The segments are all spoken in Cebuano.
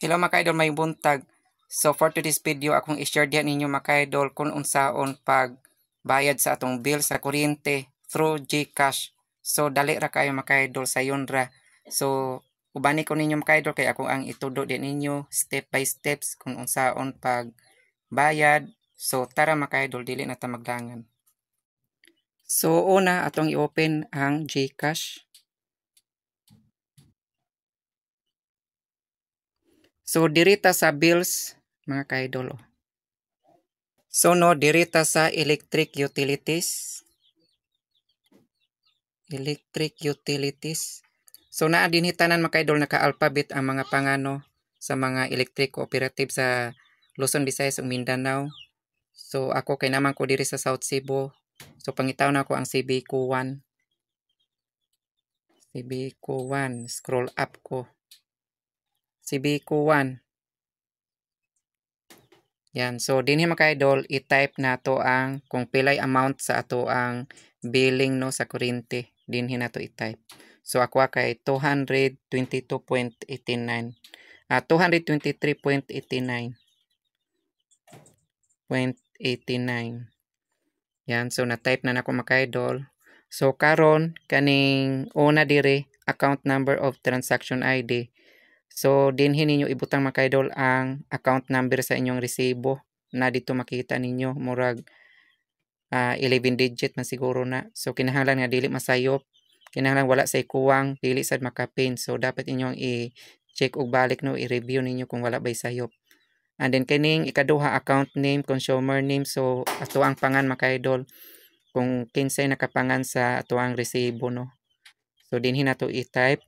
Hello, mga ka-idol, maayong buntag. So for today's video, akong i-share diha ninyo, mga ka-idol, kung unsaon pag bayad sa atong bill sa kuryente through GCash. So dali ra kayo, mga ka-idol, sayon ra. So ubani ko ninyo, mga ka-idol, kay ako ang itudo diha ninyo step by steps kung unsaon pag bayad. So tara, mga ka-idol, dili na ta magdangan. So una, atong i-open ang GCash. So dirita sa bills, mga ka-idol. Oh. So no, dirita sa electric utilities. Electric utilities. So naa dinhi tanan, mga ka-idol, naka-alphabet ang mga pangano sa mga electric cooperative sa Luzon, Visayas ug Mindanao. So ako kay naman ko diri sa South Cebu. So pangitaon nako ang CBCO 1. CBCO 1, scroll up ko. CBCO 1. Yan. So, dinhi, mga ka-idol, i-type nato ang kung pilay amount sa ato ang billing, no, sa kuryente. Dinhi nato i-type. So, ako kay 222.89. 223.89. 0.89. Yan. So, na-type na nako, mga ka-idol. So, karon kaning una diri, account number of transaction ID. So, dinhi ninyo ibutang, mga ka-idol, ang account number sa inyong resibo na dito makita ninyo, murag 11 digit man siguro na. So, kinahanglan nga dili masayop. Kinahanglan wala say kuwang, dili sad makapin. So, dapat inyong i-check og balik, no, i-review ninyo kung wala bay sayop. And then kining ikaduha, account name, consumer name. So, ato ang pangan, mga ka-idol, kung kinsay nakapangan sa ato ang resibo, no. So, dinhi nato i-type.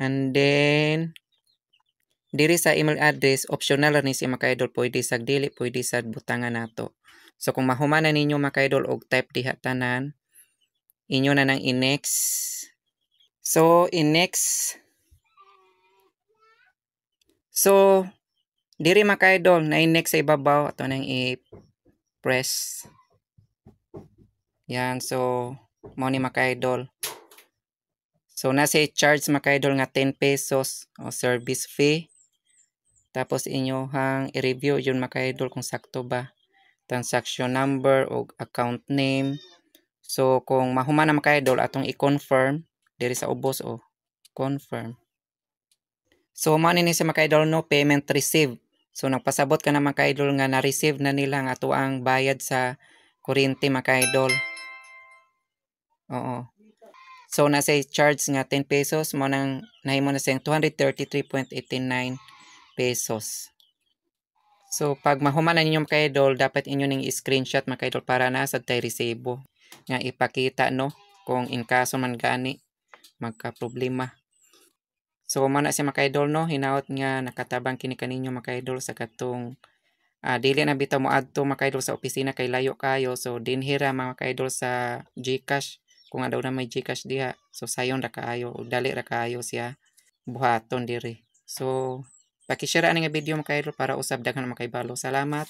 And then diri sa email address, optional ra ni siya, mga ka-idol, pwede sa dili, pwede sa butangan nato. So kung mahuman na ninyo, mga ka-idol, og type diha tanan, inyo na nang i-next. So i-next. So diri, mga ka-idol, na i-next sa ibabaw, ato nang i-press. Yan, so mao ni, mga ka-idol. So nasa charge, mga ka-idol, nga 10 pesos o service fee. Tapos inyohang i-review yun, mga ka-idol, kung sakto ba. Transaction number o account name. So kung mahuman na, mga ka-idol, atong i-confirm diri sa ubos o confirm. So mao ni siya, mga ka-idol, no, payment received. So nagpasabot ka na, mga ka-idol, nga na-receive na nila ang ato ang bayad sa kuryente, mga ka-idol. Oo. So nasa charge nga 10 pesos, mo nang nahimo na siyang 233.89 pesos. So pag mahuman na ninyo, mga ka-idol, dapat inyo ning screenshot, mga ka-idol, para nasa tay resibo nga ipakita, no, kung in kaso man gani magka problema. So mao na siya, mga ka-idol, no, hinaot nga nakatabang kini kaninyo, mga ka-idol, sa katong dili na bitaw mo adto, mga ka-idol, sa opisina kay layo kayo. So dinhi ra, mga ka-idol, sa GCash kung adaw na may GCash diha. So sayon ra kaayo, dali ra kaayo siya buhaton diri. So paki-share ani nga video, mga ka-idol, para usab daghan makaibalo. Salamat.